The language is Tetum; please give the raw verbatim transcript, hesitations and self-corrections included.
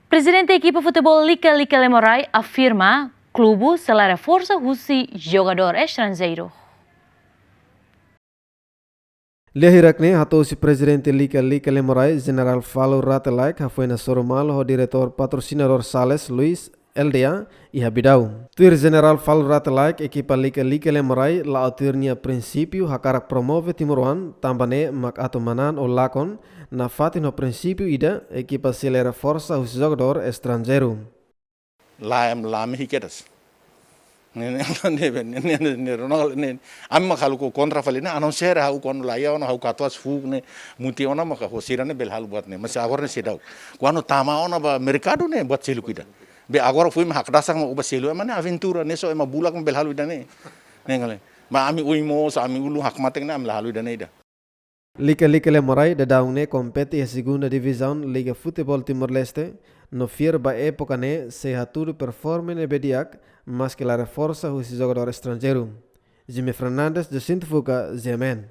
Prezidente ekipa futeból Lika Lika Lemorai afirma klube sei la reforsa husi jogadór estranjeiru. Lia hirak ne'e hato'o husi Prezidente Lika Lika Lemorai, Jenerál Falur Rate Laek, hafoin hasoru malu ho Diretór Patrosinadór Sales, Luis L D A, iha Bidau. Tuir Jenerál Falur Rate Laek, ekipa Lika Lika Lemorai la'o tuir nia prinsípiu hakarak promove timoroan, tanba ne'e mak atu manán ou lakon, nafatin ho prinsípiu ida, ekipa sei la reforsa husi jogadór estranjeiru. Lae, lae, ami hikedas. Ne'e, ne'e, ne'e, ne'e, ne'e, ne'e, ne'e, ne'e, ne'e, ami mak halo ko kontra fali ne'e, a não ser ha'u kuandu la iha ona, ha'u katuas fuuk ne'e, mutin ona maka ho sira ne'e bele halo buat ne'e. Mas agora ne'e seidauk. Kuandu tama ona ba merkadu ne'e buat seluk ida. Be agora foin mak hakdasak mak ó bá selu ema ne'e aventura, ne'e só ema bulak mak bele halo ida-ne'e. Ne'e ka lae. Mas ami oin mós, ami ulun hakmatek ne'e, ami la halo ida-ne'e ida. Lika Lika Lemorai daudaun ne'e kompete iha segunda divizaun Liga Futeból Timor-Leste, no fiar ba époka ne'e sei hatudu performa ne'ebé di'ak, maski la reforsa husi jogadór estranjeiru. Jimmy Fernandes, Jacinto Fuca, G M N.